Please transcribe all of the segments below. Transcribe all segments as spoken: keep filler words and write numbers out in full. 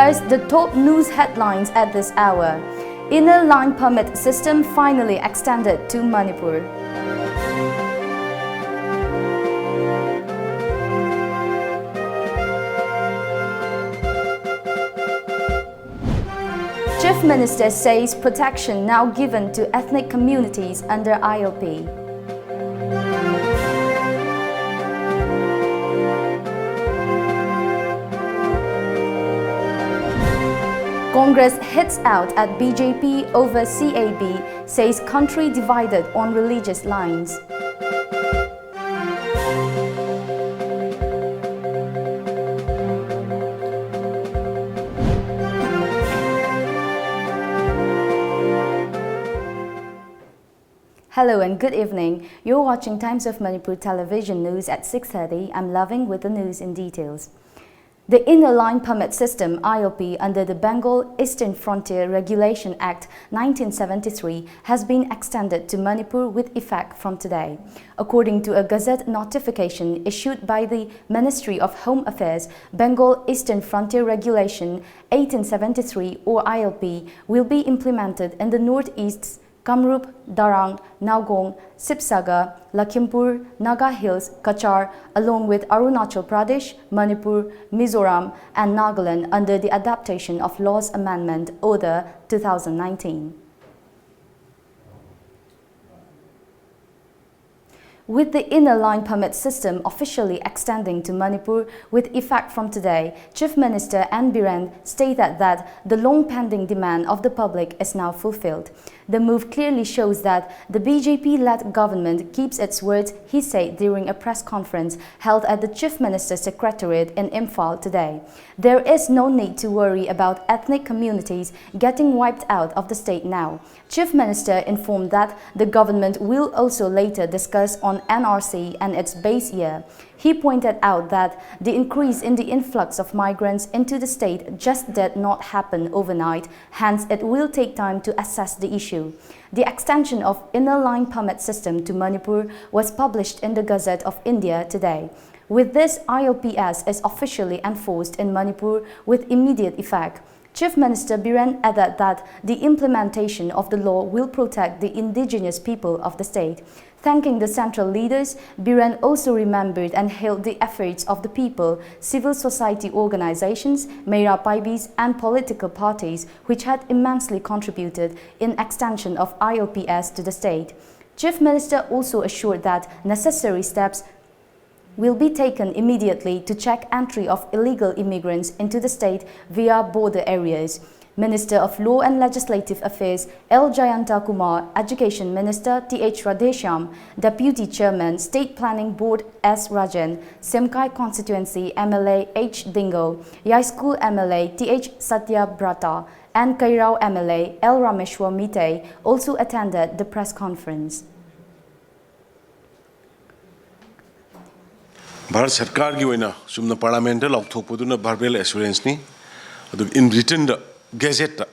As the top news headlines at this hour. Inner Line Permit system finally extended to Manipur. Chief Minister says protection now given to ethnic communities under I L P. Congress hits out at B J P over C A B, says country divided on religious lines. Hello and good evening. You're watching Times of Manipur Television News at six thirty. I'm Loving with the news in details. The Inner Line Permit System, I L P, under the Bengal Eastern Frontier Regulation Act nineteen seventy-three has been extended to Manipur with effect from today. According to a gazette notification issued by the Ministry of Home Affairs, Bengal Eastern Frontier Regulation eighteen seventy-three, or I L P, will be implemented in the northeast's Kamrup, Darrang, Nagaon, Sibsagar, Lakhimpur, Naga Hills, Cachar, along with Arunachal Pradesh, Manipur, Mizoram, and Nagaland under the Adaptation of Laws Amendment Order two thousand nineteen. With the Inner Line Permit system officially extending to Manipur with effect from today, Chief Minister N Biren stated that the long-pending demand of the public is now fulfilled. The move clearly shows that the B J P-led government keeps its words, he said during a press conference held at the Chief Minister's Secretariat in Imphal today. There is no need to worry about ethnic communities getting wiped out of the state now. Chief Minister informed that the government will also later discuss on N R C and its base year. He pointed out that the increase in the influx of migrants into the state just did not happen overnight, hence it will take time to assess the issue. The extension of Inner Line Permit system to Manipur was published in the Gazette of India today. With this, I L P S is officially enforced in Manipur with immediate effect. Chief Minister Biren added that the implementation of the law will protect the indigenous people of the state. Thanking the central leaders, Biren also remembered and hailed the efforts of the people, civil society organizations, Meira Paibis, and political parties, which had immensely contributed in extension of I L P S to the state. Chief Minister also assured that necessary steps will be taken immediately to check entry of illegal immigrants into the state via border areas. Minister of Law and Legislative Affairs L Jayanta Kumar, Education Minister Th Radheshyam, Deputy Chairman State Planning Board S Rajan, Semkai Constituency M L A H Dingo, Yaskul M L A Th Satya Brata, and Kairao M L A L Rameshwar Mitei also attended the press conference. Bharat ꯁꯔꯀꯥꯔꯒꯤ ꯑꯣꯏꯅ ꯆꯨꯝꯅ ꯄꯥꯔꯂꯥꯃꯦꯟꯗ ꯂꯥꯎꯊꯣꯛꯄꯗꯨꯅ ꯚꯔꯕꯦꯜ ꯑꯦꯁꯨꯔꯦꯟꯁꯅꯤ꯫ ꯑꯗꯨꯒ ꯏꯟ ꯔꯤꯇꯟꯗ ꯒꯦꯖꯦꯠꯇ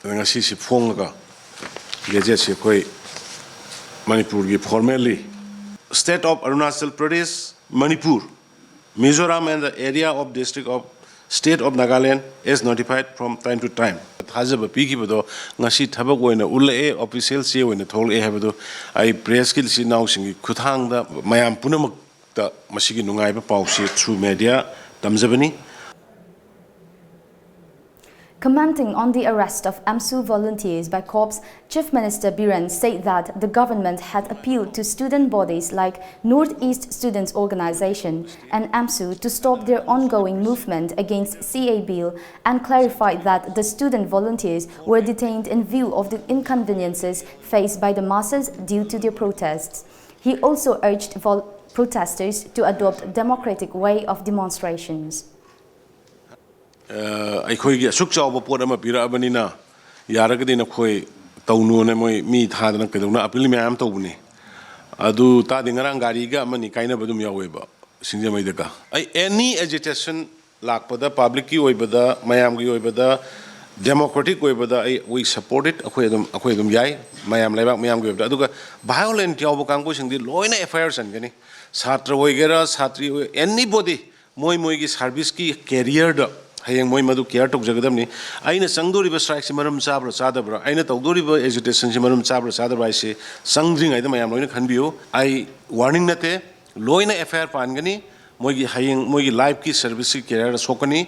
ꯉꯁꯤꯁꯤ ꯐꯣꯡꯉꯒ ꯒꯦꯖꯦꯠꯁꯤ ꯑꯩꯈꯣꯏ ꯃꯅꯤꯄꯨꯔꯒꯤ formally State of Arunachal Pradesh, Manipur, Mizoram and the area of District of State of Nagaland as notified from time to time. ꯊꯥꯖꯕ ꯄꯤꯈꯤꯕꯗꯣ ꯉꯁꯤ ꯊꯕꯛ ꯑꯣꯏꯅ ꯎꯠꯂꯛꯑꯦ, ꯑꯣꯐꯤꯁꯤꯌꯦꯜ ꯆꯦ ꯑꯣꯏꯅ ꯊꯣꯛꯂꯛꯑꯦ ꯍꯥꯏꯕꯗꯨ ꯑꯩ ꯄ꯭ꯔꯦꯁꯀꯤ ꯏꯆꯤꯜ ꯏꯅꯥꯎꯁꯤꯡꯒꯤ ꯈꯨꯠꯊꯥꯡꯗ ꯃꯌꯥꯝ ꯄꯨꯝꯅꯃꯛꯇ ꯃꯁꯤꯒꯤ ꯅꯨꯡꯉꯥꯏꯕ ꯄꯥꯎꯁꯤ through media ꯇꯝꯖꯕꯅꯤ꯫ Commenting on the arrest of AMSU volunteers by cops, Chief Minister Biren said that the government had appealed to student bodies like Northeast Students Organization and AMSU to stop their ongoing movement against C A A Bill and clarified that the student volunteers were detained in view of the inconveniences faced by the masses due to their protests. He also urged vol- protesters to adopt democratic way of demonstrations. ꯑꯩꯈꯣꯏꯒꯤ ꯑꯁꯨꯛ ꯆꯥꯎꯕ ꯄꯣꯠ ꯑꯃ ꯄꯤꯔꯛꯑꯕꯅꯤꯅ ꯌꯥꯔꯒꯗꯤ ꯅꯈꯣꯏ ꯇꯧꯅꯨꯅ ꯃꯣꯏ ꯃꯤ ꯊꯥꯗꯅ ꯀꯩꯗꯧꯅ appeal ꯃꯌꯥꯝ ꯇꯧꯕꯅꯤ꯫ ꯑꯗꯨ ꯇꯥꯗꯦ, ꯉꯔꯥꯡ ꯒꯥꯔꯤꯒ ꯑꯃꯅꯤ ꯀꯥꯏꯅꯕ ꯑꯗꯨꯝ ꯌꯥꯎꯋꯦꯕ ꯁꯤꯡꯖꯃꯩꯗꯒ꯫ ꯑꯩ ꯑꯦꯅꯤ ꯑꯦꯖꯤꯇꯦꯁꯟ ꯂꯥꯛꯄꯗ, ꯄꯕ꯭ꯂꯤꯛꯀꯤ ꯑꯣꯏꯕꯗ, ꯃꯌꯥꯝꯒꯤ ꯑꯣꯏꯕꯗ Democratic ꯑꯣꯏꯕꯗ ꯑꯩ, we support it, ꯑꯩꯈꯣꯏ ꯑꯗꯨꯝ, ꯑꯩꯈꯣꯏ ꯑꯗꯨꯝ ꯌꯥꯏ, ꯃꯌꯥꯝ, ꯂꯩꯕꯥꯛ ꯃꯌꯥꯝꯒꯤ ꯑꯣꯏꯕꯗ꯫ ꯑꯗꯨꯒ violent ꯌꯥꯎꯕ ꯀꯥꯡꯕꯨꯁꯤꯡꯗꯤ ꯂꯣꯏꯅ F I R ꯆꯟꯒꯅꯤ꯫ ꯁꯥꯇ꯭ꯔ ꯑꯣꯏꯒꯦꯔꯥ, ꯁꯥꯇ꯭ꯔꯤ ꯑꯣꯏ, anybody, ꯃꯣꯏ ꯃꯣꯏꯒꯤ service ꯀꯤ career ꯗ ꯍꯌꯦꯡ ꯃꯣꯏ ꯃꯗꯨ care ꯇꯧꯖꯒꯗꯕꯅꯤ꯫ ꯑꯩꯅ ꯆꯪꯗꯣꯔꯤꯕ strike ꯁꯤ ꯃꯔꯝ ꯆꯥꯕ꯭ꯔꯥ ꯆꯥꯗꯕ꯭ꯔꯥ, ꯑꯩꯅ ꯇꯧꯗꯣꯔꯤꯕ agitation ꯁꯤ ꯃꯔꯝ ꯆꯥꯕ꯭ꯔꯥ ꯆꯥꯗꯕ꯭ꯔꯥ ꯍꯥꯏꯁꯤ ꯆꯪꯗ꯭ꯔꯤꯉꯩꯗ ꯃꯌꯥꯝ ꯂꯣꯏꯅ ꯈꯟꯕꯤꯌꯨ꯫ ꯑꯩ warning ꯅꯠꯇꯦ, ꯂꯣꯏꯅ F I R ꯄꯥꯟꯒꯅꯤ꯫ ꯃꯣꯏꯒꯤ ꯍꯌꯦꯡ ꯃꯣꯏꯒꯤ life ꯀꯤ service ꯀꯤ career the ꯁꯣꯛꯀꯅꯤ꯫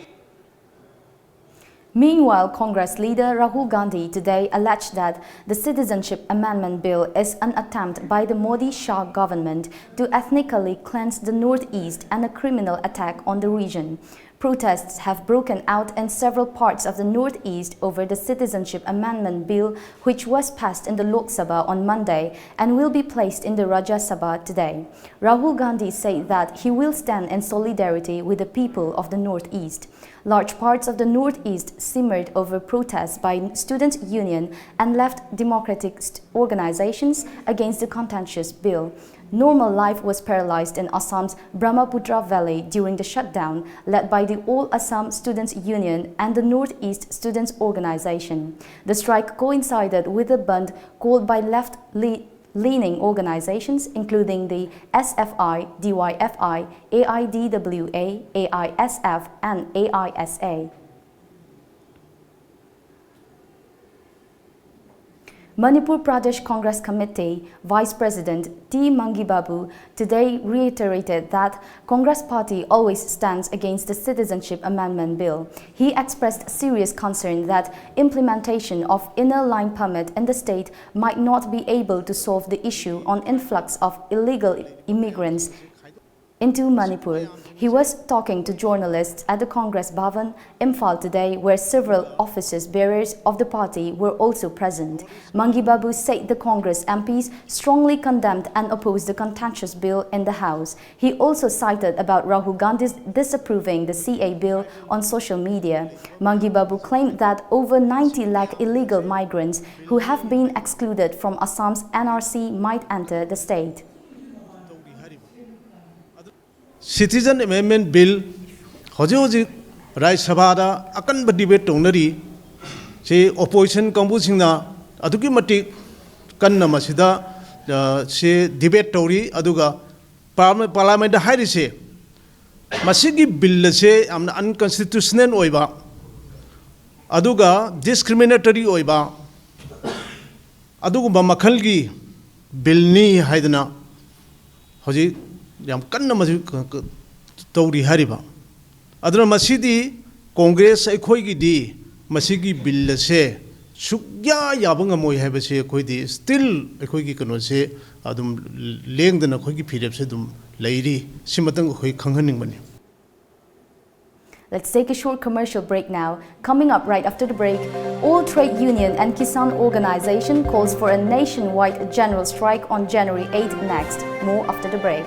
Meanwhile, Congress leader Rahul Gandhi today alleged that the Citizenship Amendment Bill is an attempt by the Modi Shah government to ethnically cleanse the Northeast and a criminal attack on the region. Protests have broken out in several parts of the Northeast over the Citizenship Amendment Bill, which was passed in the Lok Sabha on Monday and will be placed in the Rajya Sabha today. Rahul Gandhi said that he will stand in solidarity with the people of the Northeast. Large parts of the Northeast simmered over protests by student union and left democratic st- organizations against the contentious bill. Normal life was paralyzed in Assam's Brahmaputra Valley during the shutdown led by the All Assam Students Union and the Northeast Students Organization. The strike coincided with a bandh called by left le- leaning organizations including the S F I, D Y F I, A I D W A, A I S F, and A I S A. Manipur Pradesh Congress Committee Vice President T Mangi Babu today reiterated that Congress Party always stands against the Citizenship Amendment Bill. He expressed serious concern that implementation of Inner Line Permit in the state might not be able to solve the issue on influx of illegal immigrants into Manipur. He was talking to journalists at the Congress Bhavan, Imphal today, where several offices bearers of the party were also present. Mangi Babu said the Congress M Ps strongly condemned and opposed the contentious bill in the House. He also cited about Rahul Gandhi's disapproving the C A bill on social media. Mangi Babu claimed that over ninety lakh illegal migrants who have been excluded from Assam's N R C might enter the state. Citizen Amendment Bill ꯍꯧꯖꯤꯛ ꯍꯧꯖꯤꯛ ꯔꯥꯖ꯭ꯌ ꯁꯚꯥꯗ ꯑꯀꯟꯕ debate ꯇꯧꯅꯔꯤ꯫ ꯁꯤ opposition ꯀꯥꯡꯕꯨꯁꯤꯡꯅ ꯑꯗꯨꯛꯀꯤ ꯃꯇꯤꯛ ꯀꯟꯅ ꯃꯁꯤꯗ, ꯑ, ꯁꯤ ꯗꯤꯕꯦꯠ ꯇꯧꯔꯤ꯫ ꯑꯗꯨꯒ ꯄꯥꯔꯂꯥꯃꯦꯟ-, ꯄꯥꯔꯂꯥꯃꯦꯟꯗ ꯍꯥꯏꯔꯤꯁꯦ, ꯃꯁꯤꯒꯤ ꯕꯤꯜ ꯑꯁꯦ ꯌꯥꯝꯅ ꯑꯟꯀꯟꯁꯇꯤꯇ꯭ꯌꯨꯁꯅꯦꯜ ꯑꯣꯏꯕ, ꯑꯗꯨꯒ ꯗꯤꯁꯀ꯭ꯔꯤꯃꯤꯅꯦꯇꯔꯤ ꯑꯣꯏꯕ, ꯑꯗꯨꯒꯨꯝꯕ ꯃꯈꯜꯒꯤ ꯕꯤꯜꯅꯤ ꯍꯥꯏꯗꯅ ꯍꯧꯖꯤꯛ ꯌꯥꯝ ꯀꯟꯅ ꯃꯁꯤ ꯀ-, ꯀ-, ꯇꯧꯔꯤ ꯍꯥꯏꯔꯤꯕ꯫ ꯑꯗꯨꯅ ꯃꯁꯤꯗꯤ ꯀꯣꯡꯒ꯭ꯔꯦꯁ ꯑꯩꯈꯣꯏꯒꯤꯗꯤ ꯃꯁꯤꯒꯤ ꯕꯤꯜ ꯑꯁꯦ ꯁꯨꯛꯌꯥ ꯌꯥꯕ ꯉꯝꯃꯣꯏ ꯍꯥꯏꯕꯁꯦ ꯑꯩꯈꯣꯏꯗꯤ ꯁ꯭ꯇꯤꯜ ꯑꯩꯈꯣꯏꯒꯤ ꯀꯩꯅꯣꯁꯦ ꯑꯗꯨꯝ ꯂꯦꯡꯗꯅ ꯑꯩꯈꯣꯏꯒꯤ ꯐꯤꯔꯦꯞꯁꯦ ꯑꯗꯨꯝ ꯂꯩꯔꯤ꯫ ꯁꯤꯃꯇꯪ ꯑꯩꯈꯣꯏ ꯈꯪꯍꯟꯅꯤꯡꯕꯅꯤ꯫ Let's take a short commercial break now. Coming up right after the break, all trade union and Kisan organization calls for a nationwide general strike on January eighth next. More after the break.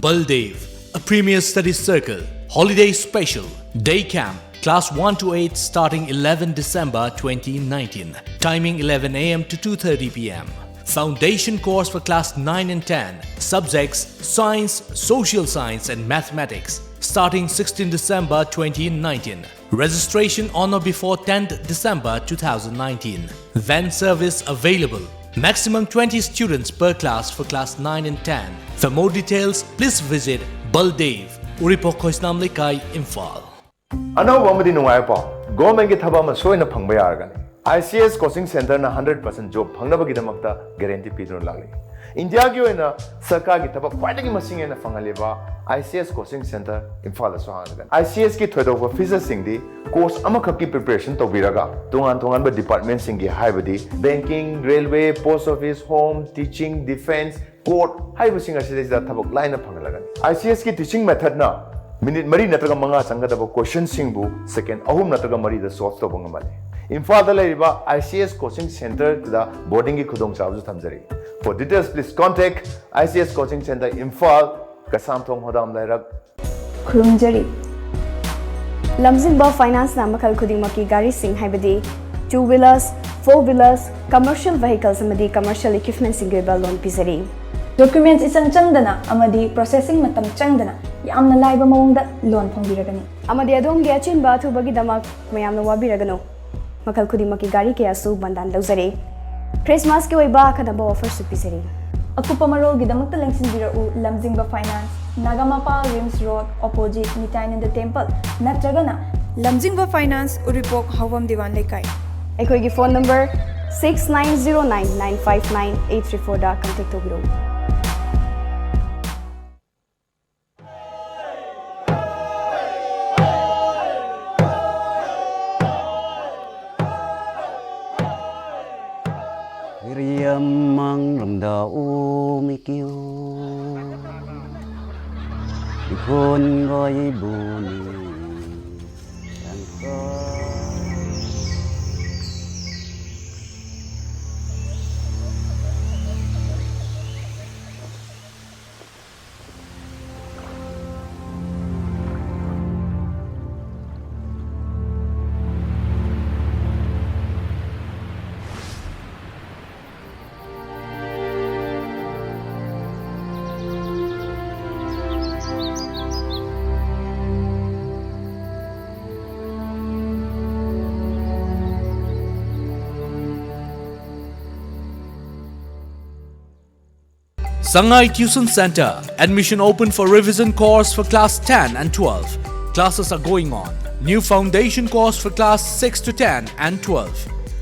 Baldev, a premier study circle, holiday special, day camp, class one to eight starting eleven December twenty nineteen. Timing eleven a m to two thirty p m. Foundation course for class nine and ten, subjects science, social science and mathematics, starting sixteen December twenty nineteen. Registration on or before tenth December two thousand nineteen. Van service available. Maximum twenty students per class for class nine and ten. For more details, please visit Baldev, Uripok Khoisnam Leikai, Imphal. ꯑꯅꯧꯕ ꯑꯃꯗꯤ ꯅꯨꯡꯉꯥꯏꯕ ꯄꯥꯎ, ꯒꯣꯔꯃꯦꯟꯒꯤ ꯊꯕꯛ ꯑꯃ ꯁꯣꯏꯅ ꯐꯪꯕ ꯌꯥꯔꯒꯅꯤ꯫ I C S coaching ꯁꯦꯟꯇꯔꯅ ꯍꯟꯗ꯭ꯔꯦꯠ ꯄꯥꯔꯁꯦꯟ ꯖꯣꯕ ꯐꯪꯅꯕꯒꯤꯗꯃꯛꯇ ꯒꯦꯔꯦꯟꯇꯤ ꯄꯤꯗꯨꯅ ꯂꯥꯛꯂꯤ꯫ ꯏꯟꯗꯤꯌꯥꯒꯤ ꯑꯣꯏꯅ ꯁꯔꯀꯥꯔꯒꯤ ꯊꯕꯛ ꯈ꯭ꯋꯥꯏꯗꯒꯤ ꯃꯁꯤꯡ ꯍꯦꯟꯅ ꯐꯪꯍꯜꯂꯤꯕ I C S coaching centre ꯏꯝꯐꯥꯜꯗꯁꯨ ꯍꯥꯡꯂꯒꯅꯤ꯫ I C ꯑꯦꯁꯀꯤ ꯊꯣꯏꯗꯣꯛꯄ ꯐꯤꯆꯔꯁꯤꯡꯗꯤ ꯀꯣꯔꯁ ꯑꯃꯈꯛꯀꯤ ꯄ꯭ꯔꯤꯄꯦꯔꯦꯁꯟ ꯇꯧꯕꯤꯔꯒ ꯇꯣꯉꯥꯟ ꯇꯣꯉꯥꯟꯕ ꯗꯤꯄꯥꯔꯠꯃꯦꯟꯁꯤꯡꯒꯤ, ꯍꯥꯏꯕꯗꯤ banking, railway, post office, home, teaching, defence, court ꯍꯥꯏꯔꯤꯕꯁꯤꯡ ꯑꯁꯤꯗꯩꯁꯤꯗ ꯊꯕꯛ ꯂꯥꯏꯅ ꯐꯪꯍꯜꯂꯒꯅꯤ꯫ ꯑꯥꯏ ꯁꯤ ꯑꯦꯁꯀꯤ ꯇꯤꯆꯤꯡ ꯃꯦꯊꯠꯅ ꯃꯤꯅꯤꯠ ꯃꯔꯤ ꯅꯠꯇ꯭ꯔꯒ ꯃꯉꯥ ꯆꯪꯒꯗꯕ ꯀꯣꯏꯁꯟꯁꯤꯡꯕꯨ ꯁꯦꯀꯦꯟ ꯑꯍꯨꯝ ꯅꯠꯇ꯭ꯔꯒ ꯃꯔꯤꯗ ꯁꯣꯜꯚ ꯇꯧꯕ ꯉꯝꯍꯜꯂꯤ꯫ ꯏꯝꯐꯥꯜꯗ ꯂꯩꯔꯤꯕ ꯑꯥꯏ ꯁꯤ ꯑꯦꯁ ꯀꯣꯆꯤꯡ ꯁꯦꯟꯇꯔꯗ ꯕꯣꯔꯗꯤꯡꯒꯤ ꯈꯨꯗꯣꯡꯆꯥꯕꯁꯨ ꯊꯝꯖꯔꯤ꯫ For details, please contact I C S Coaching Center, Imphal, Keishamthong ꯍꯣꯗꯥꯝ ꯂꯩꯔꯛ꯫ ꯈꯨꯔꯨꯝꯖꯔꯤ꯫ ꯂꯝꯖꯤꯡꯕ ꯐꯥꯏꯅꯥꯟꯁꯅ ꯃꯈꯜ ꯈꯨꯗꯤꯡꯃꯛꯀꯤ ꯒꯥꯔꯤꯁꯤꯡ, ꯍꯥꯏꯕꯗꯤ two wheelers, four wheelers, commercial vehicles ꯑꯃꯗꯤ commercial equipmentꯁꯤꯡꯒꯤ ꯑꯣꯏꯕ ꯂꯣꯟ ꯄꯤꯖꯔꯤ꯫ Documents ꯏꯆꯪ ꯆꯪꯗꯅ ꯑꯃꯗꯤ processing ꯃꯇꯝ ꯆꯪꯗꯅ ꯌꯥꯝꯅ ꯂꯥꯏꯕ ꯃꯑꯣꯡꯗ loan ꯐꯪꯕꯤꯔꯒꯅꯤ꯫ ꯑꯃꯗꯤ ꯑꯗꯣꯝꯒꯤ ꯑꯆꯤꯟꯕ ꯑꯊꯨꯕꯒꯤꯗꯃꯛ ꯃꯌꯥꯝꯅ ꯋꯥꯕꯤꯔꯒꯅꯨ꯫ ꯃꯈꯜ ꯈꯨꯗꯤꯡꯃꯛꯀꯤ ꯒꯥꯔꯤ ꯀꯌꯥꯁꯨ ꯕꯟꯗꯥꯟ ꯂꯧꯖꯔꯦ꯫ Christmas ꯀꯤ ꯑꯣꯏꯕ ꯑꯈꯟꯅꯕ offer ꯁꯨ ꯄꯤꯖꯔꯤ꯫ ꯑꯀꯨꯞꯄ ꯃꯔꯣꯜꯒꯤꯗꯃꯛꯇ ꯂꯦꯡꯁꯤꯟꯕꯤꯔꯛꯎ ꯂꯝꯖꯤꯡꯕ Finance, Nagamapal RIMS road, opposite ꯃꯤꯇꯥꯏꯅꯟꯗ ꯇꯦꯝꯄꯜ, ꯅꯠꯇ꯭ꯔꯒꯅ ꯂꯝꯖꯤꯡꯕ Finance, ꯎꯔꯤꯄꯣꯛ, ꯍꯥꯎꯕꯝ ꯗꯤꯋꯥꯟ ꯂꯩꯀꯥꯏ꯫ ꯑꯩꯈꯣꯏꯒꯤ phone number six nine zero nine nine five nine eight three four ꯗ contact ꯇꯧꯕꯤꯔꯛꯎ꯫ Riamang ramda u mikiu. Ikhon goi buni. Sangai Tuition Center. Admission open for revision course for class ten and twelve. Classes are going on. New foundation course for class six to ten and twelve.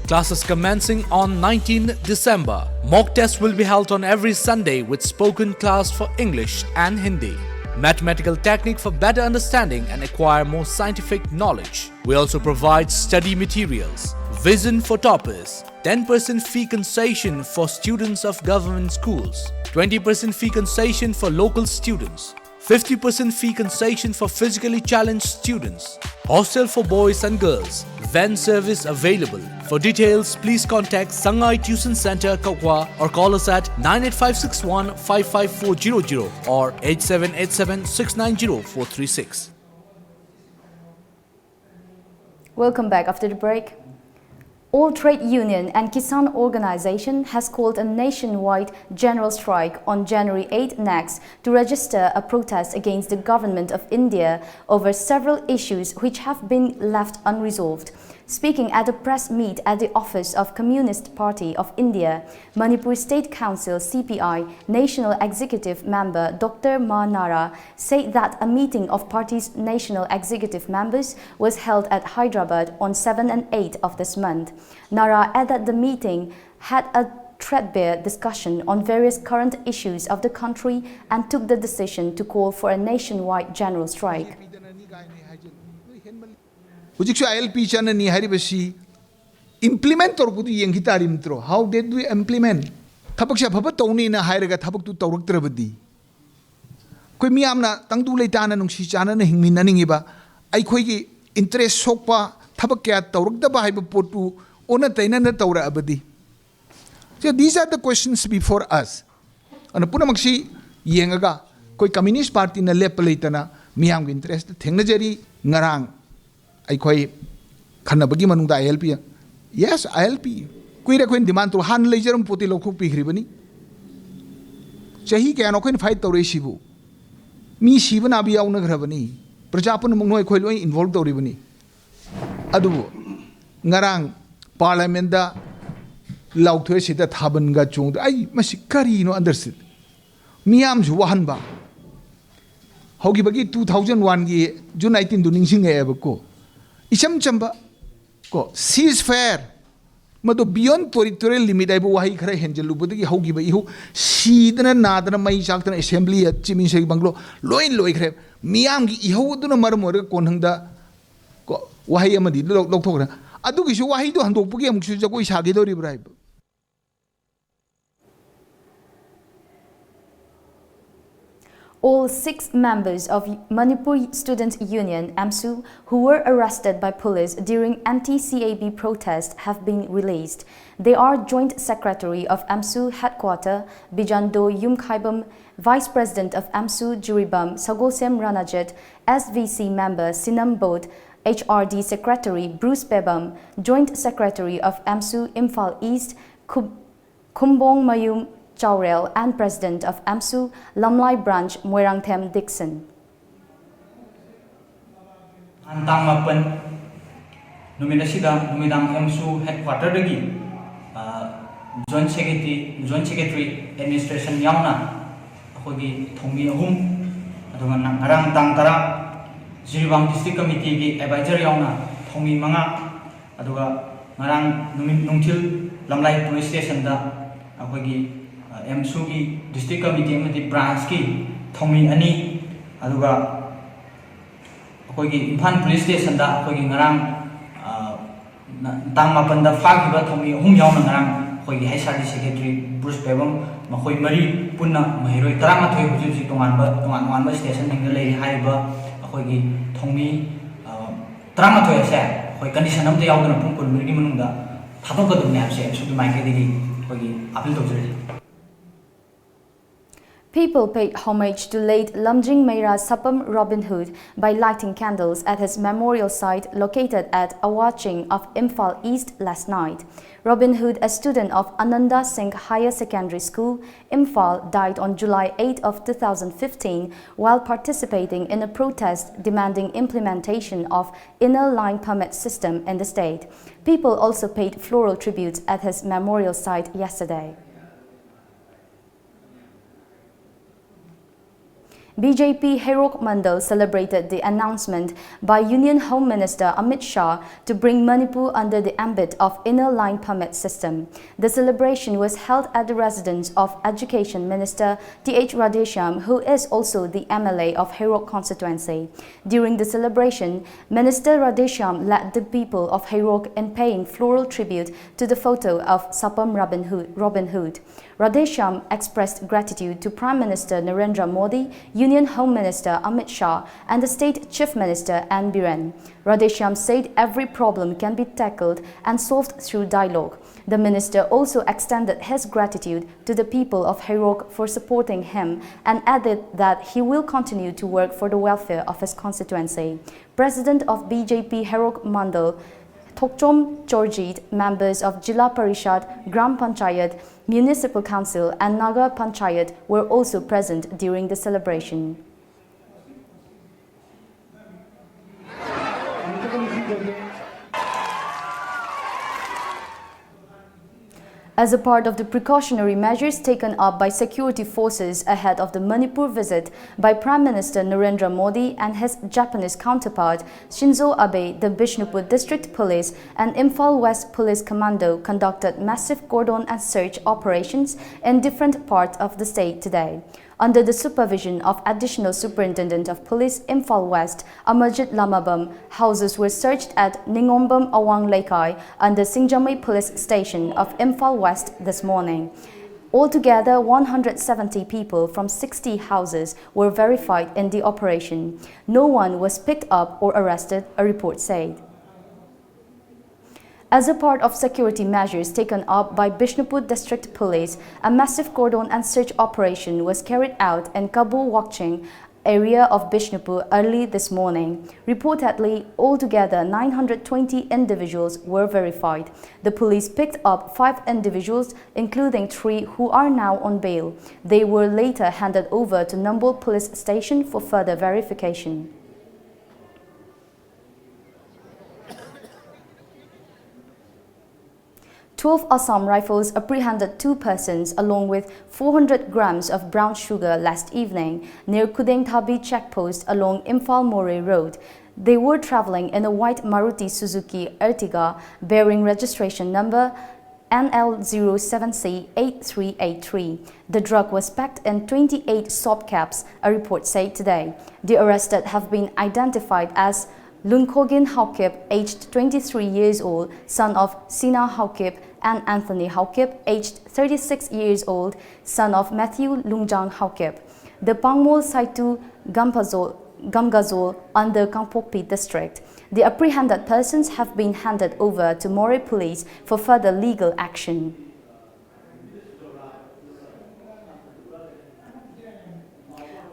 Classes commencing on nineteenth December. Mock test will be held on every Sunday with spoken class for English and Hindi. Mathematical technique for better understanding and acquire more scientific knowledge. We also provide study materials. Vision for toppers. Ten percent fee concession for students of government schools. Twenty percent fee concession for local students. Fifty percent fee concession for physically challenged students. Hostel for boys and girls. Van service available. For details, please contact Sangai Tuition Center, Kokwa, or call us at nine eight five six one five five four zero zero or eight seven eight seven six nine zero four three six. Welcome back after the break. All trade union and Kisan organization has called a nationwide general strike on January eighth next to register a protest against the government of India over several issues which have been left unresolved. Speaking at a press meet at the office of Communist Party of India, Manipur State Council C P I National Executive Member Doctor Ma Nara said that a meeting of party's national executive members was held at Hyderabad on seven and eight of this month. Nara added the meeting had a threadbare discussion on various current issues of the country and took the decision to call for a nationwide general strike. ꯍꯧꯖꯤꯛꯁꯨ ꯑꯥꯏ L P ꯆꯠꯅꯅꯤ ꯍꯥꯏꯔꯤꯕꯁꯤ implement ꯇꯧꯔꯛꯄꯗꯨ ꯌꯦꯡꯈꯤ ꯇꯥꯔꯤ ꯅꯠꯇ꯭ꯔꯣ? How did we implement? ꯊꯕꯛꯁꯦ ꯑꯐꯕ ꯇꯧꯅꯤꯅ ꯍꯥꯏꯔꯒ ꯊꯕꯛꯇꯨ ꯇꯧꯔꯛꯇ꯭ꯔꯕꯗꯤ? ꯑꯩꯈꯣꯏ ꯃꯤꯌꯥꯝꯅ ꯇꯪꯗꯨ ꯂꯩꯇꯥꯅ ꯅꯨꯡꯁꯤ ꯆꯥꯟꯅꯅ ꯍꯤꯡꯃꯤꯟꯅꯅꯤꯡꯉꯤꯕ, ꯑꯩꯈꯣꯏꯒꯤ interest ꯁꯣꯛꯄ ꯊꯕꯛ ꯀꯌꯥ ꯇꯧꯔꯛꯇꯕ ꯍꯥꯏꯕ ꯄꯣꯠꯇꯨ ꯑꯣꯟꯅ ꯇꯩꯅꯅ ꯇꯧꯔꯛꯑꯕꯗꯤ? So these are the questions before us. ꯑꯗꯨꯅ ꯄꯨꯝꯅꯃꯛꯁꯤ ꯌꯦꯡꯉꯒ ꯑꯩꯈꯣꯏ Communist Partyꯅ ꯂꯦꯞꯄ ꯂꯩꯇꯅ ꯃꯤꯌꯥꯝꯒꯤ interest ꯊꯦꯡꯅꯖꯔꯤ꯫ ꯉꯔꯥꯡ ꯑꯩꯈꯣꯏ ꯈꯟꯅꯕꯒꯤ ꯃꯅꯨꯡꯗ ꯑꯥꯏ ꯑꯦꯜ ꯄꯤ, yes, ꯑꯥꯏ ꯑꯦꯜ ꯄꯤ꯫ ꯀꯨꯏꯔꯦ ꯑꯩꯈꯣꯏꯅ demand ꯇꯧ, ꯍꯥꯟꯅ ꯂꯩꯖꯔꯝꯕ ꯄꯣꯠꯇꯤ ꯂꯧꯊꯣꯛꯄꯤꯈ꯭ꯔꯤꯕꯅꯤ꯫ ꯆꯍꯤ ꯀꯌꯥꯅꯣ ꯑꯩꯈꯣꯏꯅ fight ꯇꯧꯔꯛꯏꯁꯤꯕꯨ? ꯃꯤ ꯁꯤꯕ ꯅꯥꯕ ꯌꯥꯎꯅꯈ꯭ꯔꯕꯅꯤ꯫ ꯄ꯭ꯔꯖꯥ ꯄꯨꯝꯅꯃꯛ ꯅꯣꯏ ꯑꯩꯈꯣꯏ ꯂꯣꯏ involve ꯇꯧꯔꯤꯕꯅꯤ꯫ ꯑꯗꯨꯕꯨ ꯉꯔꯥꯡ Parliamentꯇ ꯂꯥꯎꯊꯣꯛꯑꯦ, ꯁꯤꯗ ꯊꯥꯕꯜꯒ ꯆꯣꯡꯗ, ꯑꯩ ꯃꯁꯤ ꯀꯔꯤꯅꯣ understood? ꯃꯤꯌꯥꯝꯁꯨ ꯋꯥꯍꯟꯕ꯫ ꯍꯧꯈꯤꯕꯒꯤ two thousand oneꯒꯤ June nineteenꯗꯨ ꯅꯤꯡꯁꯤꯡꯉꯛꯑꯦꯕꯀꯣ꯫ ꯏꯆꯝ ꯆꯝꯕ ꯀꯣ, ceasefire, ꯃꯗꯨ beyond territorial limit ꯍꯥꯏꯕ ꯋꯥꯍꯩ ꯈꯔ ꯍꯦꯟꯖꯜꯂꯨꯕꯗꯒꯤ ꯍꯧꯈꯤꯕ ꯏꯍꯧ, ꯁꯤꯗꯅ ꯅꯥꯗꯅ ꯃꯩ ꯆꯥꯛꯇꯅ assembly, chief ministerꯒꯤ bungalow ꯂꯣꯏ ꯂꯣꯏꯈ꯭ꯔꯦ꯫ ꯃꯤꯌꯥꯝꯒꯤ ꯏꯍꯧ ꯑꯗꯨꯅ ꯃꯔꯝ ꯑꯣꯏꯔꯒ ꯀꯣꯟꯍꯪꯗ ꯀꯣ, ꯋꯥꯍꯩ ꯑꯃꯗꯤ ꯂꯧ-, ꯂꯧꯊꯣꯛꯈ꯭ꯔꯦ꯫ ꯑꯗꯨꯒꯤꯁꯨ ꯋꯥꯍꯩꯗꯣ ꯍꯟꯗꯣꯛꯄꯒꯤ ꯑꯃꯨꯛꯁꯨ ꯖꯒꯣꯏ ꯁꯥꯒꯦꯗꯧꯔꯤꯕ꯭ꯔꯥ ꯍꯥꯏꯕ꯫ All six members of Manipur Students' Union, AMSU, who were arrested by police during anti-C A B protest have been released. They are Joint Secretary of AMSU Headquarter, Bijando Yumkhaibam, Vice President of AMSU Jiribam, Sagosem Ranajit, S V C member Sinam Bod, H R D Secretary Bruce Pebam, Joint Secretary of AMSU Imphal East, Khub- Khumbong Mayum Chaurel, and President of AMSU Lamlai Branch Moirangthem Dixon. ꯇꯥꯡ ꯃꯥꯄꯟ ꯅꯨꯃꯤꯠ ꯑꯁꯤꯗ ꯅꯨꯃꯤꯗꯥꯡ ꯑꯦꯝꯁꯨ ꯍꯦꯗꯀ꯭ꯋꯥꯇꯔꯗꯒꯤ joint secretary joint secretary administration ꯌꯥꯎꯅ ꯑꯩꯈꯣꯏꯒꯤ ꯊꯧꯃꯤ ꯑꯍꯨꯝ, ꯑꯗꯨꯒ ꯉꯔꯥꯡ ꯇꯥꯡ ꯇꯔꯥ ꯖꯤꯔꯤꯕꯥꯝ ꯗꯤꯁꯇ꯭ꯔꯤꯛ ꯀꯃꯤꯇꯤꯒꯤ ꯑꯦꯗꯚꯥꯏꯖꯔ ꯌꯥꯎꯅ ꯊꯧꯃꯤ ꯃꯉꯥ, ꯑꯗꯨꯒ ꯉꯔꯥꯡ ꯅꯨꯃꯤꯠ ꯅꯨꯡꯊꯤꯜ ꯂꯝꯂꯥꯏ ꯄꯨꯂꯤꯁ ꯁ꯭ꯇꯦꯁꯟꯗ ꯑꯩꯈꯣꯏꯒꯤ ꯑꯦꯝꯁꯨꯒꯤ ꯗꯤꯁꯇ꯭ꯔꯤꯛ ꯀꯃꯤꯇꯤ ꯑꯃꯗꯤ ꯕ꯭ꯔꯥꯟꯁꯀꯤ ꯊꯧꯃꯤ ꯑꯅꯤ, ꯑꯗꯨꯒ ꯑꯩꯈꯣꯏꯒꯤ ꯏꯝꯐꯥꯜ ꯄꯨꯂꯤꯁ ꯁ꯭ꯇꯦꯁꯟꯗ ꯑꯩꯈꯣꯏꯒꯤ ꯉꯔꯥꯡ ꯇꯥꯡ ꯃꯥꯄꯟꯗ ꯐꯥꯈꯤꯕ ꯊꯧꯃꯤ ꯑꯍꯨꯝ ꯌꯥꯎꯅ ꯉꯔꯥꯡ ꯑꯩꯈꯣꯏꯒꯤ ꯍꯩꯁ R D secretary brush Pebam, ꯃꯈꯣꯏ ꯃꯔꯤ ꯄꯨꯟꯅ ꯃꯍꯩꯔꯣꯏ ꯇꯔꯥꯃꯥꯊꯣꯏ ꯍꯧꯖꯤꯛ ꯍꯧꯖꯤꯛ ꯇꯣꯉꯥꯟꯕ ꯇꯣꯉꯥꯟ ꯇꯣꯉꯥꯟꯕ ꯁ꯭ꯇꯦꯁꯟꯁꯤꯡꯗ ꯂꯩꯔꯤ꯫ ꯍꯥꯏꯔꯤꯕ ꯑꯩꯈꯣꯏꯒꯤ ꯊꯧꯃꯤ ꯇꯔꯥꯃꯥꯊꯣꯏ ꯑꯁꯦ ꯑꯩꯈꯣꯏ ꯀꯟꯗꯤꯁꯟ ꯑꯃꯠꯇ ꯌꯥꯎꯗꯅ ꯄꯨꯡ ꯀꯨꯟꯃꯔꯤꯒꯤ ꯃꯅꯨꯡꯗ ꯊꯥꯗꯣꯛꯀꯗꯕꯅꯤ ꯍꯥꯏꯕꯁꯦ ꯑꯦꯝꯁꯨꯒꯤ ꯃꯥꯏꯀꯩꯗꯒꯤ ꯑꯩꯈꯣꯏꯒꯤ ꯑꯄꯤꯜ ꯇꯧꯖꯔꯤ꯫ People paid homage to late Lamjing Meira Sapam Robin Hood by lighting candles at his memorial site located at Awaching of Imphal East last night. Robin Hood, a student of Ananda Singh Higher Secondary School, Imphal, died on July eighth of two thousand fifteen while participating in a protest demanding implementation of Inner Line Permit system in the state. People also paid floral tributes at his memorial site yesterday. B J P Heirok Mandal celebrated the announcement by Union Home Minister Amit Shah to bring Manipur under the ambit of Inner Line Permit system. The celebration was held at the residence of Education Minister T H Radheshyam, who is also the M L A of Heirok constituency. During the celebration, Minister Radheshyam led the people of Heirok in paying floral tribute to the photo of Sapam Robin Hood. Robin Hood. Radheshyam expressed gratitude to Prime Minister Narendra Modi, Union Home Minister Amit Shah and the State Chief Minister N Biren. Radheshyam said every problem can be tackled and solved through dialogue. The minister also extended his gratitude to the people of Heirok for supporting him and added that he will continue to work for the welfare of his constituency. President of B J P Heirok Mandal, Thokchom Chorjit, members of Jila Parishad, Gram Panchayat, Municipal Council and Naga Panchayat were also present during the celebration. As a part of the precautionary measures taken up by security forces ahead of the Manipur visit by Prime Minister Narendra Modi and his Japanese counterpart Shinzo Abe, the Bishnupur District Police and Imphal West Police Commando conducted massive cordon and search operations in different parts of the state today. Under the supervision of Additional Superintendent of Police Imphal West, Amarjit Lamabam, houses were searched at Ningombam Awang Leikai under Singjamei Police Station of Imphal West this morning. Altogether, one hundred seventy people from sixty houses were verified in the operation. No one was picked up or arrested, a report said. As a part of security measures taken up by Bishnupur District Police, a massive cordon and search operation was carried out in Kabo Wakching area of Bishnupur early this morning. Reportedly, altogether nine hundred twenty individuals were verified. The police picked up five individuals, including three who are now on bail. They were later handed over to Nambol Police Station for further verification. Twelve Assam Rifles apprehended two persons along with four hundred grams of brown sugar last evening near Kudengthabi checkpost along Imphal Moreh Road. They were traveling in a white Maruti Suzuki Ertiga bearing registration number N L zero seven C eight three eight three. The drug was packed in twenty-eight soap caps, a report said today. The arrested have been identified as Lunkhogen Haokip, aged twenty-three years old, son of Sina Haokip, and Anthony Haokip, aged thirty-six years old, son of Matthew Lungjang Haokip. The Pangmol Saitu Gamgazol, Gamgazol under Kangpokpi district. The apprehended persons have been handed over to Moreh police for further legal action.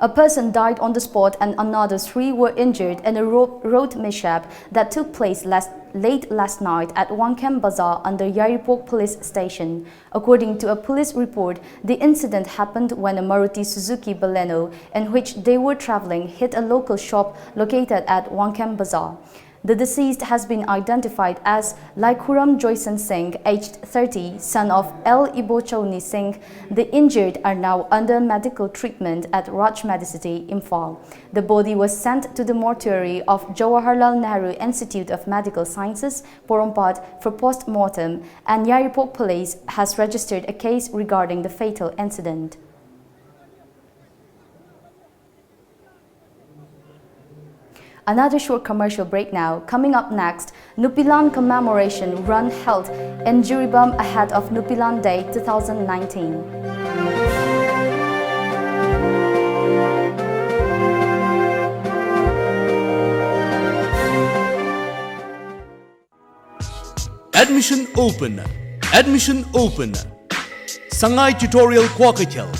A person died on the spot and another three were injured in a ro-, road mishap that took place last, late last night at Wangkhem Bazaar under Yairipok Police Station. According to a police report, the incident happened when a Maruti Suzuki Baleno in which they were traveling hit a local shop located at Wangkhem Bazaar. The deceased has been identified as Laikhuram Joyson Singh, aged thirty, son of L Ibochauni Singh. The injured are now under medical treatment at Raj Medicity, Imphal. The body was sent to the mortuary of Jawaharlal Nehru Institute of Medical Sciences, Porompat, for post-mortem, and Yairipok Police has registered a case regarding the fatal incident. Another short commercial break now. Coming up next, Nupilan Commemoration Run held in Jiribam ahead of Nupilan Day two thousand nineteen. Admission open. Admission open. Sangai Tutorial Kwakachel.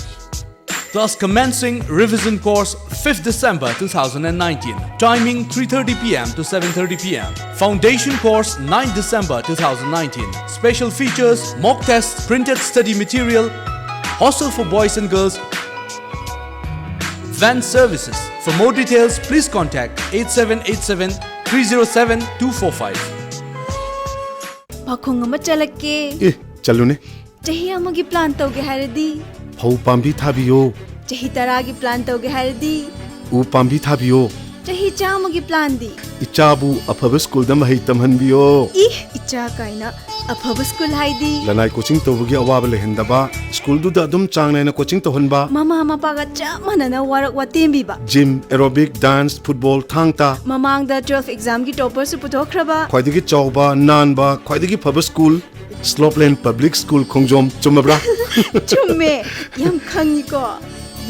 Class commencing revision course fifth December two thousand nineteen. Timing three thirty p m to seven thirty p m. Foundation course ninth December two thousand nineteen. Special features, mock tests, printed study material, hostel for boys and girls, van services. For more details, please contact eight seven eight seven three zero seven two four five. ꯄꯥꯈꯣꯡ ꯑꯃ ꯆꯠꯂꯛꯀꯦ꯫ ꯑꯦ, ꯆꯠꯂꯨꯅꯦ꯫ ꯆꯍꯤ ꯑꯃꯒꯤ plan ꯇꯧꯒꯦ ꯍꯥꯏꯔꯗꯤ? ꯐꯧ ꯄꯥꯝꯕꯤ ꯊꯥꯕꯤꯌꯣ꯫ ꯆꯍꯤ ꯇꯔꯥꯒꯤ plan ꯇꯧꯒꯦ ꯍꯥꯏꯔꯗꯤ? ꯎ ꯄꯥꯝꯕꯤ ꯊꯥꯕꯤꯌꯣ꯫ ꯆꯍꯤ ꯆꯥꯝꯃꯒꯤ planꯗꯤ? ꯏꯆꯥꯕꯨ ꯑꯐꯕ schoolꯗ ꯃꯍꯩ ꯇꯝꯍꯟꯕꯤꯌꯣ꯫ ꯏ, ꯏꯆꯥ ꯀꯥꯏꯅ, ꯑꯐꯕ school ꯍꯥꯏꯗꯤ? ꯂꯅꯥꯏ coaching ꯇꯧꯕꯒꯤ ꯑꯋꯥꯕ ꯂꯩꯍꯟꯗꯕ, schoolꯗꯨꯗ ꯑꯗꯨꯝ ꯆꯥꯡ ꯅꯥꯏꯅ coaching ꯇꯧꯍꯟꯕ꯫ ꯃꯃꯥ ꯃꯄꯥꯒ ꯆꯞ ꯃꯥꯟꯅꯅ work ꯋꯥꯇꯦꯝꯕꯤꯕ꯫ Gym, aerobic, dance, football, ꯊꯥꯡ ꯇꯥ꯫ ꯃꯃꯥꯡꯗ twelve examꯒꯤ topperꯁꯨ ꯄꯨꯊꯣꯛꯈ꯭ꯔꯕ꯫ ꯈ꯭ꯋꯥꯏꯗꯒꯤ ꯆꯥꯎꯕ, ꯅꯥꯟꯕ, ꯈ꯭ꯋꯥꯏꯗꯒꯤ ꯐꯕ school, Slopeland Public School ꯈꯣꯡꯖꯣꯝ, ꯆꯨꯝꯃꯕ꯭ꯔꯥ? ꯆꯨꯝꯃꯦ, ꯌꯥꯝ ꯈꯪꯉꯤꯀꯣ꯫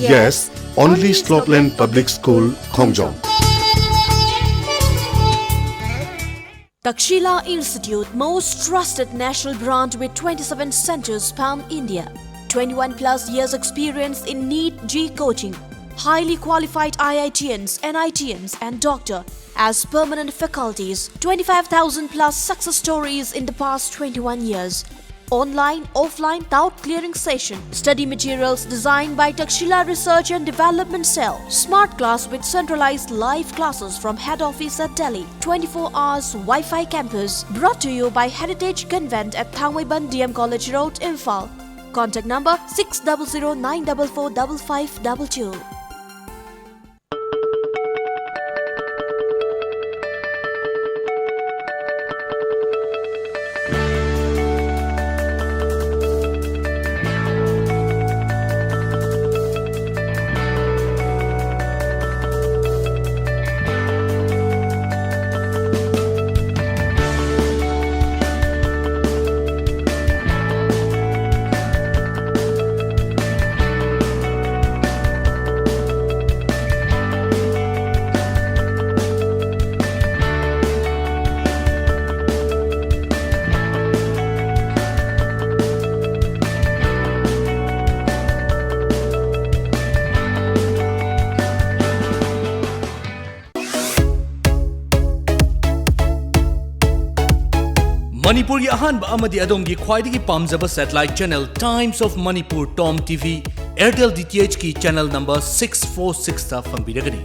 Yes. Only Slopeland Public School, Khongjom. Takshila Institute, most trusted national brand with twenty-seven centers pan India. twenty-one plus years experience in NEET J E E coaching. Highly qualified I I T Ns, N I T Ns, and doctor as permanent faculties. twenty-five thousand plus success stories in the past twenty-one years. Online, offline, doubt clearing session. Study materials designed by Takshila Research and Development Cell. Smart class with centralized live classes from head office at Delhi. twenty-four hours Wi-Fi campus. Brought to you by Heritage Convent at Thangmeiban D M College Road, Imphal. Contact number six double zero nine double four double five double two. ꯃꯅꯤꯄꯨꯔꯒꯤ ꯑꯍꯥꯟꯕ ꯑꯃꯗꯤ ꯑꯗꯣꯝꯒꯤ ꯈ꯭ꯋꯥꯏꯗꯒꯤ ꯄꯥꯝꯖꯕ satellite channel Times of Manipur, TOM T V, Airtel D T H ꯀꯤ channel number six four six ꯇ ꯐꯪꯕꯤꯔꯒꯅꯤ꯫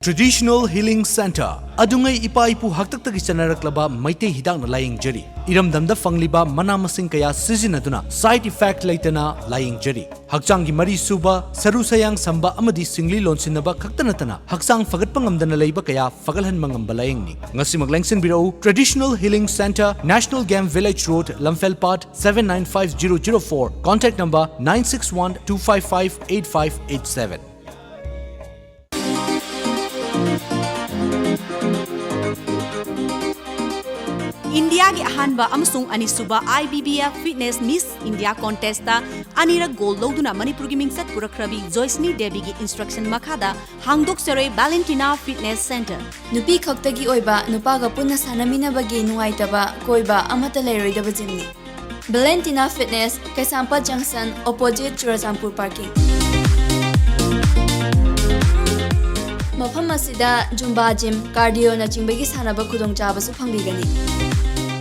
Traditional Healing Center, ꯑꯗꯨꯉꯩ ꯏꯄꯥ ꯏꯄꯨ ꯍꯥꯛꯇꯛꯇꯒꯤ ꯆꯠꯅꯔꯛꯂꯕ ꯃꯩꯇꯩ ꯍꯤꯗꯥꯛꯅ ꯂꯥꯌꯦꯡꯖꯔꯤ꯫ ꯏꯔꯝꯗꯝꯗ ꯐꯪꯂꯤꯕ ꯃꯅꯥ ꯃꯁꯤꯡ ꯀꯌꯥ ꯁꯤꯖꯤꯟꯅꯗꯨꯅ side effect ꯂꯩꯇꯅ ꯂꯥꯌꯦꯡꯖꯔꯤ꯫ ꯍꯛꯆꯥꯡꯒꯤ ꯃꯔꯤ ꯁꯨꯕ, ꯁꯔꯨ ꯁꯌꯥꯡ ꯁꯝꯕ ꯑꯃꯗꯤ ꯁꯤꯡꯂꯤ ꯂꯣꯟꯁꯤꯟꯅꯕ ꯈꯛꯇ ꯅꯠꯇꯅ ꯍꯛꯆꯥꯡ ꯐꯒꯠꯄ ꯉꯝꯗꯅ ꯂꯩꯕ ꯀꯌꯥ ꯐꯒꯠꯍꯟꯕ ꯉꯝꯕ ꯂꯥꯌꯦꯡꯅꯤ꯫ ꯉꯁꯤꯃꯛ ꯂꯦꯡꯁꯤꯟꯕꯤꯔꯛꯎ꯫ Traditional Healing Center, National Game Village Road, ꯂꯝꯐꯦꯜ ꯄꯥꯠ, seven nine five zero zero four, contact number nine six one two five five eight five eight seven. ꯏꯟꯗꯤꯌꯥꯒꯤ ꯑꯍꯥꯟꯕ ꯑꯃꯁꯨꯡ ꯑꯅꯤꯁꯨꯕ IBBF Fitness Miss India Contest ꯑꯅꯤꯔꯛ gold ꯂꯧꯗꯨꯅ ꯃꯅꯤꯄꯨꯔꯒꯤ ꯃꯤꯡꯆꯠ ꯄꯨꯔꯛꯈ꯭ꯔꯕꯤ ꯖꯣꯏꯁꯅꯤ ꯗꯦꯕꯤꯒꯤ instruction ꯃꯈꯥꯗ ꯍꯥꯡꯗꯣꯛꯆꯔꯦ Valentina Fitness Center꯫ ꯅꯨꯄꯤ ꯈꯛꯇꯒꯤ ꯑꯣꯏꯕ, ꯅꯨꯄꯥꯒ ꯄꯨꯟꯅ ꯁꯥꯟꯅꯃꯤꯟꯅꯕꯒꯤ ꯅꯨꯡꯉꯥꯏꯇꯕ, ꯀꯣꯏꯕ ꯑꯃꯠꯇ ꯂꯩꯔꯣꯏꯗꯕ gymꯅꯤ꯫ Valentina Fitness, ꯀꯩꯁꯥꯝꯄꯥꯠ Junction, opposite ꯆꯨꯔꯆꯥꯟꯄꯨꯔ parking꯫ ꯃꯐꯝ ꯑꯁꯤꯗ Zumba gym, cardio ꯅꯆꯤꯡꯕꯒꯤ ꯁꯥꯟꯅꯕ ꯈꯨꯗꯣꯡꯆꯥꯕꯁꯨ ꯐꯪꯕꯤꯒꯅꯤ꯫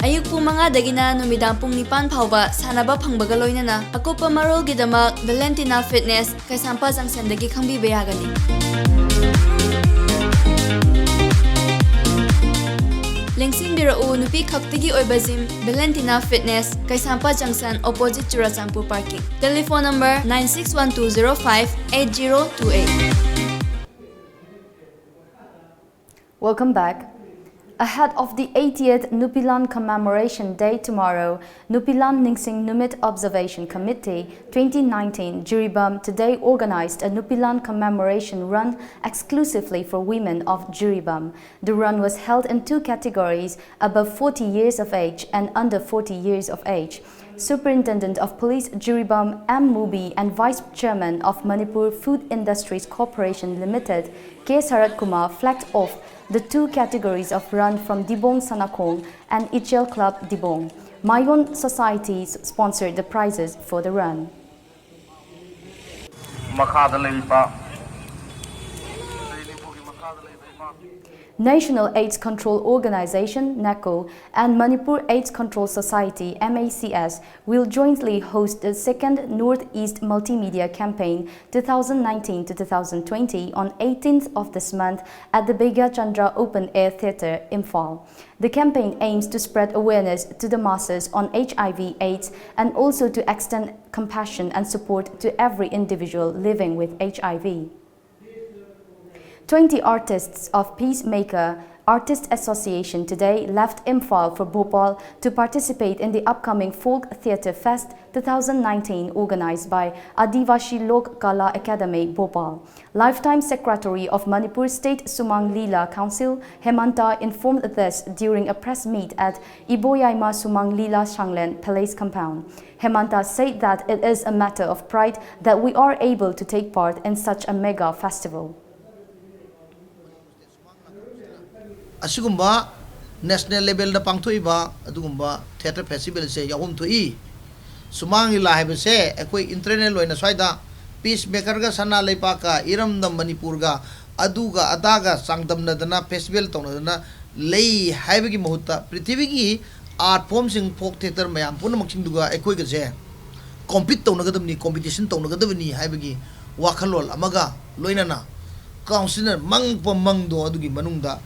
ꯑꯌꯨꯛ ꯄꯨꯡ ꯃꯉꯥꯗꯒꯤꯅ ꯅꯨꯃꯤꯗꯥꯡ ꯄꯨꯡ ꯅꯤꯄꯥꯟ ꯐꯥꯎꯕ ꯁꯥꯟꯅꯕ ꯐꯪꯕꯒ ꯂꯣꯏꯅꯅ ꯑꯀꯨꯞꯄ ꯃꯔꯣꯜꯒꯤꯗꯃꯛ Valentina Fitness, ꯀꯩꯁꯥꯝꯄꯥꯠ Junctionꯗꯒꯤ ꯈꯪꯕꯤꯕ ꯌꯥꯒꯅꯤ꯫ ꯂꯦꯡꯁꯤꯟꯕꯤꯔꯛꯎ, ꯅꯨꯄꯤ ꯈꯛꯇꯒꯤ ꯑꯣꯏꯕ gym, Valentina Fitness, Keishampat Junction, opposite Churachandpur parking꯫ Telephone number nine six one two zero five eight zero two eight. Welcome back. Ahead of the eightieth Nupilan Commemoration Day tomorrow, Nupilan Ningsing Numit Observation Committee twenty nineteen, Jiribam, today organized a Nupilan commemoration run exclusively for women of Jiribam. The run was held in two categories, above forty years of age and under forty years of age. Superintendent of Police Jiribam M Mubi and Vice Chairman of Manipur Food Industries Corporation Limited K Sarat Kumar flagged off the two categories of run from Dibong Sanakhong and Ichel Club Dibong. Mayon Society sponsored the prizes for the run. ꯃꯈꯥꯗ ꯂꯩꯔꯤꯕ National AIDS Control Organization, NACO, and Manipur AIDS Control Society, MACS, will jointly host the second Northeast Multimedia Campaign two thousand nineteen to two thousand twenty on eighteenth of this month at the Begya Chandra Open Air Theatre, Imphal. The campaign aims to spread awareness to the masses on HIV AIDS and also to extend compassion and support to every individual living with HIV. Twenty artists of Peacemaker Artist Association today left Imphal for Bhopal to participate in the upcoming Folk Theatre Fest two thousand nineteen, organized by Adivasi Lok Kala Academy, Bhopal. Lifetime Secretary of Manipur State Sumang Lila Council, Hemanta, informed this during a press meet at Iboyaima Sumang Lila Shanglen Palace compound. Hemanta said that it is a matter of pride that we are able to take part in such a mega festival. ꯑꯁꯤꯒꯨꯝꯕ national levelꯗ ꯄꯥꯡꯊꯣꯛꯏꯕ ꯑꯗꯨꯒꯨꯝꯕ theatre festivalꯁꯦ ꯌꯥꯎꯐꯝ ꯊꯣꯛꯏ꯫ ꯁꯨꯃꯥꯡ ꯂꯤꯂꯥ ꯍꯥꯏꯕꯁꯦ ꯑꯩꯈꯣꯏ internal ꯑꯣꯏꯅ ꯁ꯭ꯋꯥꯏꯗ peacemakerꯒ ꯁꯅꯥ ꯂꯩꯄꯥꯛꯀ ꯏꯔꯝꯗꯝ ꯃꯅꯤꯄꯨꯔꯒ ꯑꯗꯨꯒ ꯑꯗꯥꯒ ꯆꯥꯡꯗꯝꯅꯗꯅ festival ꯇꯧꯅꯗꯅ ꯂꯩ ꯍꯥꯏꯕꯒꯤ ꯃꯍꯨꯠꯇ ꯄ꯭ꯔꯤꯊꯤꯕꯤꯒꯤ art formꯁꯤꯡ, folk theatre ꯃꯌꯥꯝ ꯄꯨꯝꯅꯃꯛꯁꯤꯡꯗꯨꯒ ꯑꯩꯈꯣꯏꯒꯁꯦ compete ꯇꯧꯅꯒꯗꯕꯅꯤ, competition ꯇꯧꯅꯒꯗꯕꯅꯤ ꯍꯥꯏꯕꯒꯤ ꯋꯥꯈꯜꯂꯣꯟ ꯑꯃꯒ ꯂꯣꯏꯅꯅ councilꯅ ꯃꯪꯄ ꯃꯪꯗꯣ ꯑꯗꯨꯒꯤ ꯃꯅꯨꯡꯗ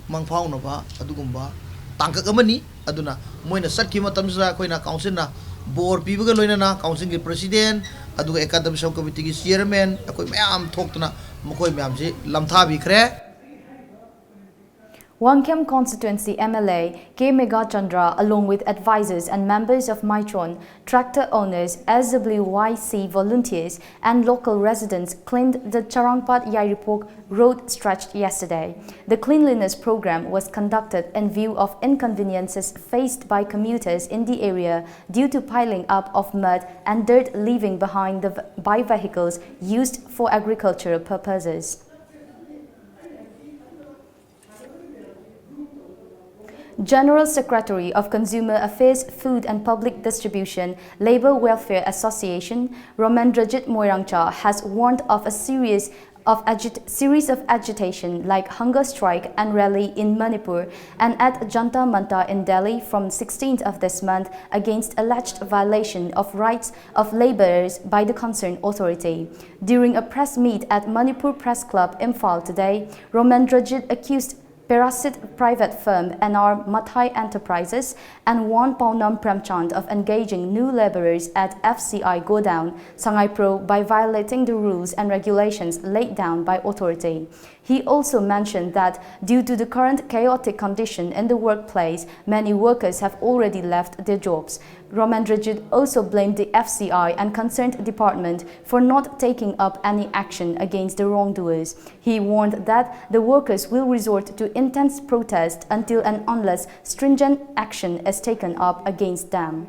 ꯃꯪꯐꯥꯎꯅꯕ ꯑꯗꯨꯒꯨꯝꯕ ꯇꯥꯡꯀꯛ ꯑꯃꯅꯤ꯫ ꯑꯗꯨꯅ ꯃꯣꯏꯅ ꯆꯠꯈꯤꯕ ꯃꯇꯝꯁꯤꯗ ꯑꯩꯈꯣꯏꯅ councilꯅ ꯕꯣꯔ ꯄꯤꯕꯒ ꯂꯣꯏꯅꯅ councilꯒꯤ president ꯑꯗꯨꯒ academic sub committeeꯒꯤ chairman ꯑꯩꯈꯣꯏ ꯃꯌꯥꯝ ꯊꯣꯛꯇꯨꯅ ꯃꯈꯣꯏ ꯃꯌꯥꯝꯁꯤ ꯂꯝꯊꯥꯕꯤꯈ꯭ꯔꯦ꯫ Wangkhem Constituency M L A K Meghachandra, along with advisors and members of Maitron, tractor owners, S W Y C volunteers, and local residents cleaned the Charangpat Yairipok road stretched yesterday. The cleanliness program was conducted in view of inconveniences faced by commuters in the area due to piling up of mud and dirt leaving behind the, by vehicles used for agricultural purposes. General Secretary of Consumer Affairs, Food and Public Distribution, Labour Welfare Association, Romendrajit Moirangcha, has warned of a series of agit- series of agitation like hunger strike and rally in Manipur and at Janata Mantar in Delhi from sixteenth of this month against alleged violation of rights of labourers by the concerned authority. During a press meet at Manipur Press Club, Imphal today, Romendrajit accused Parasit private firm N R Mathai Enterprises and warned Paonam Premchand of engaging new labourers at F C I godown, Sangaipro, by violating the rules and regulations laid down by authority. He also mentioned that due to the current chaotic condition in the workplace, many workers have already left their jobs. Roman Rajit also blamed the F C I and concerned department for not taking up any action against the wrongdoers. He warned that the workers will resort to intense protest until and unless stringent action is taken up against them.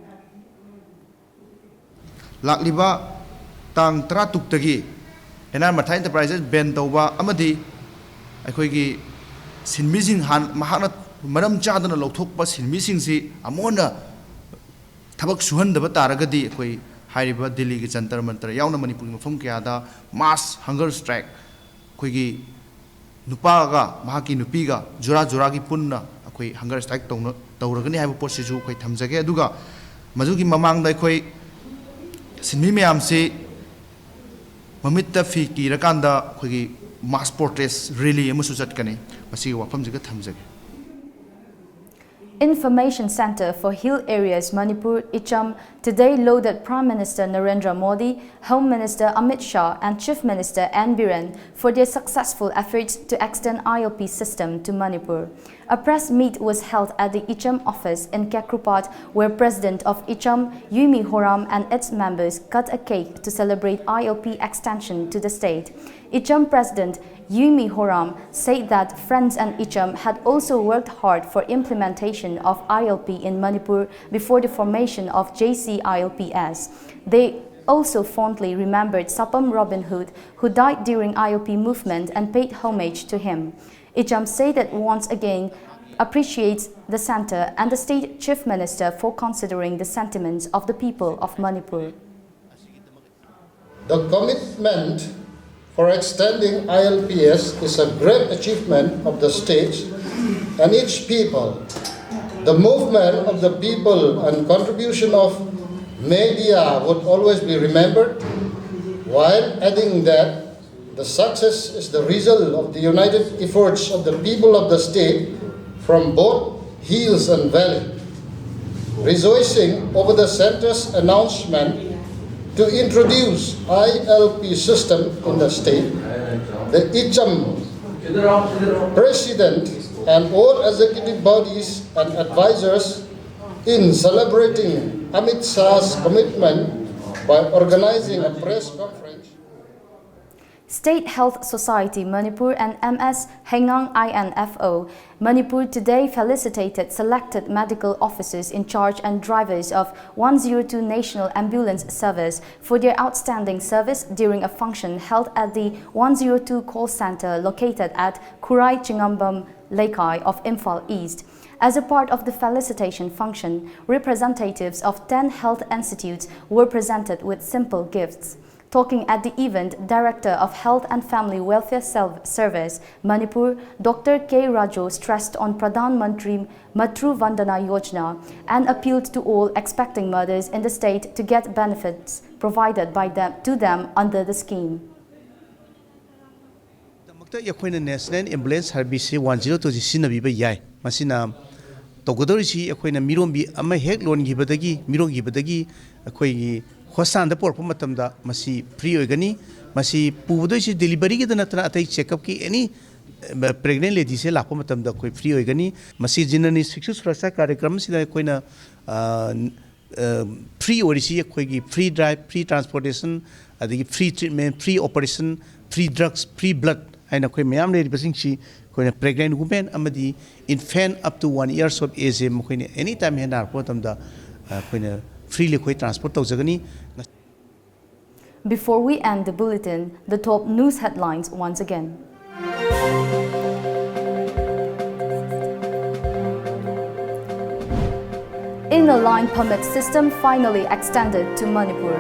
ꯂꯥꯛꯂꯤꯕ ꯇꯥꯡ ꯇꯔꯥꯇꯔꯨꯛꯇꯒꯤ and R ꯃꯊꯥ ꯑꯦꯟꯇꯔꯄ꯭ꯔꯥꯏꯖꯦꯁ ꯕꯦꯟ ꯇꯧꯕ ꯑꯃꯗꯤ ꯑꯩꯈꯣꯏꯒꯤ ꯁꯤꯟꯃꯤꯁꯤꯡ ꯍꯥꯟ ꯃꯍꯥꯛꯅ ꯃꯔꯝ ꯆꯥꯗꯅ ꯂꯧꯊꯣꯛꯄ ꯁꯤꯟꯃꯤꯁꯤꯡꯁꯤ ꯑꯃꯨꯛ ꯍꯟꯅ ꯊꯕꯛ ꯁꯨꯍꯟꯗꯕ ꯇꯥꯔꯒꯗꯤ ꯑꯩꯈꯣꯏ ꯍꯥꯏꯔꯤꯕ ꯗꯤꯜꯂꯤꯒꯤ ꯖꯟꯇꯔ ꯃꯟꯇꯔ ꯌꯥꯎꯅ ꯃꯅꯤꯄꯨꯔꯒꯤ ꯃꯐꯝ ꯀꯌꯥꯗ ꯃꯥꯁ ꯍꯪꯒꯔ ꯁ꯭ꯇ꯭ꯔꯥꯏꯛ ꯑꯩꯈꯣꯏꯒꯤ ꯅꯨꯄꯥꯒ ꯃꯍꯥꯛꯀꯤ ꯅꯨꯄꯤꯒ ꯖꯨꯔꯥ ꯖꯨꯔꯥꯒꯤ ꯄꯨꯟꯅ ꯑꯩꯈꯣꯏ ꯍꯪꯒꯔ ꯁ꯭ꯇ꯭ꯔꯥꯏꯛ ꯇꯧꯅ ꯇꯧꯔꯒꯅꯤ ꯍꯥꯏꯕ ꯄꯣꯠꯁꯤꯁꯨ ꯑꯩꯈꯣꯏ ꯊꯝꯖꯒꯦ꯫ ꯑꯗꯨꯒ ꯃꯗꯨꯒꯤ ꯃꯃꯥꯡꯗ ꯑꯩꯈꯣꯏ ꯁꯤꯟꯃꯤ ꯃꯌꯥꯝꯁꯤ ꯃꯃꯤꯠꯇ ꯐꯤ ꯀꯤꯔꯀꯥꯟꯗ ꯑꯩꯈꯣꯏꯒꯤ ꯃꯥꯁ ꯄ꯭ꯔꯣꯇꯦꯁ ꯔꯦꯂꯤ ꯑꯃꯁꯨ ꯆꯠꯀꯅꯤ꯫ ꯃꯁꯤꯒꯤ ꯋꯥꯐꯝꯁꯤꯒ ꯊꯝꯖꯒꯦ꯫ Information Center for Hill Areas Manipur, ICHAM, today lauded Prime Minister Narendra Modi, Home Minister Amit Shah and Chief Minister N Biren for their successful efforts to extend I L P system to Manipur. A press meet was held at the ICHAM office in Kyakrupad, where President of ICHAM, Yuimi Horam, and its members cut a cake to celebrate I L P extension to the state. ICHAM President Yuimi Horam said that Friends and ICHAM had also worked hard for implementation of I L P in Manipur before the formation of J C I L P S. They also fondly remembered Sapam Robin Hood, who died during I L P movement, and paid homage to him. ICHAM said that once again appreciates the center and the state chief minister for considering the sentiments of the people of Manipur. The commitment for extending I L P S is a great achievement of the state and its people. The movement of the people and contribution of media would always be remembered, while adding that the success is the result of the united efforts of the people of the state from both hills and valley. Rejoicing over the center's announcement to introduce I L P system in the state, the ICHAM president and all executive bodies and advisors In celebrating Amit Shah's commitment by organizing a press conference, State Health Society Manipur and M S Hengang I N F O Manipur today felicitated selected medical officers in charge and drivers of one zero two National Ambulance Service for their outstanding service during a function held at the one zero two call center located at Khurai Chingambam Leikai of Imphal East. As a part of the felicitation function, representatives of ten health institutes were presented with simple gifts. Talking at the event, Director of Health and Family Welfare Serv- Service, Manipur, Doctor K Raju stressed on Pradhan Mantri Matru Vandana Yojana and appealed to all expecting mothers in the state to get benefits provided by them to them under the scheme. ꯗꯃꯛꯇ ꯑꯩꯈꯣꯏꯅ National Ambulance Service ꯁꯤ one zero two ꯁꯤ ꯁꯤꯖꯤꯟꯅꯕꯤꯕ ꯌꯥꯏ꯫ ꯃꯁꯤꯅ ꯇꯧꯒꯗꯧꯔꯤꯁꯤ ꯑꯩꯈꯣꯏꯅ ꯃꯤꯔꯣꯟꯕꯤ ꯑꯃ ꯍꯦꯛ ꯂꯣꯟꯈꯤꯕꯗꯒꯤ, ꯃꯤꯔꯣꯟꯈꯤꯕꯗꯒꯤ ꯑꯩꯈꯣꯏꯒꯤ ꯍꯣꯁꯄꯤꯇꯥꯜꯗ ꯄꯨꯔꯛꯄ ꯃꯇꯝꯗ ꯃꯁꯤ ꯐ꯭ꯔꯤ ꯑꯣꯏꯒꯅꯤ꯫ ꯃꯁꯤ ꯄꯨꯒꯗꯣꯏꯁꯤ ꯗꯦꯂꯤꯚꯔꯤꯒꯤꯗ ꯅꯠꯇꯅ ꯑꯇꯩ ꯆꯦꯛꯀꯞꯀꯤ ꯑꯦꯅꯤ ꯄ꯭ꯔꯦꯒꯅꯦꯟ ꯂꯦꯗꯤꯁꯦ ꯂꯥꯛꯄ ꯃꯇꯝꯗ ꯑꯩꯈꯣꯏ ꯐ꯭ꯔꯤ ꯑꯣꯏꯒꯅꯤ꯫ ꯃꯁꯤ ꯖꯤꯅꯅꯤ ꯁꯤꯛꯁꯨ ꯁꯨꯔꯛꯁꯥ ꯀꯥꯔꯌꯀ꯭ꯔꯝꯁꯤꯗ ꯑꯩꯈꯣꯏꯅ ꯐ꯭ꯔꯤ ꯑꯣꯏꯔꯤꯁꯤ ꯑꯩꯈꯣꯏꯒꯤ ꯐ꯭ꯔꯤ ꯗ꯭ꯔꯥꯏꯚ, ꯐ꯭ꯔꯤ ꯇ꯭ꯔꯥꯟꯁꯄꯣꯔꯇꯦꯁꯟ, ꯑꯗꯒꯤ free treatment, free operation, free drugs, free blood ꯍꯥꯏꯅ ꯑꯩꯈꯣꯏ ꯃꯌꯥꯝ ꯂꯩꯔꯤꯕꯁꯤꯡꯁꯤ ꯑꯩꯈꯣꯏꯅ ꯄ꯭ꯔꯦꯒꯅꯦꯟ ꯋꯨꯃꯦꯟ ꯑꯃꯗꯤ infant up to one years of ꯑꯦꯖꯁꯦ ꯃꯈꯣꯏꯅ ꯑꯦꯅꯤ ꯇꯥꯏꯝ ꯍꯦꯛ ꯅꯥꯔꯛꯄ ꯃꯇꯝꯗ ꯑꯩꯈꯣꯏꯅ ꯐ꯭ꯔꯤꯂꯤ ꯑꯩꯈꯣꯏ ꯇ꯭ꯔꯥꯟꯁꯄꯣꯔꯠ ꯇꯧꯖꯒꯅꯤ꯫ Before we end the bulletin, the top news headlines once again. Inner line permit system finally extended to Manipur.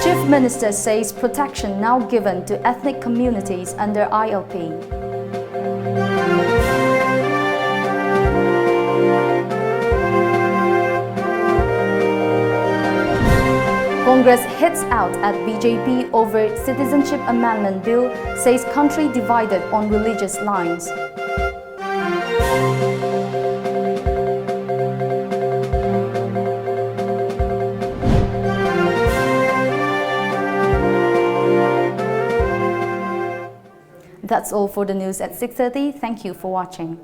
Chief Minister says protection now given to ethnic communities under I L P. Congress hits out at B J P over Citizenship Amendment Bill, says country divided on religious lines. That's all for the news at six thirty. Thank you for watching.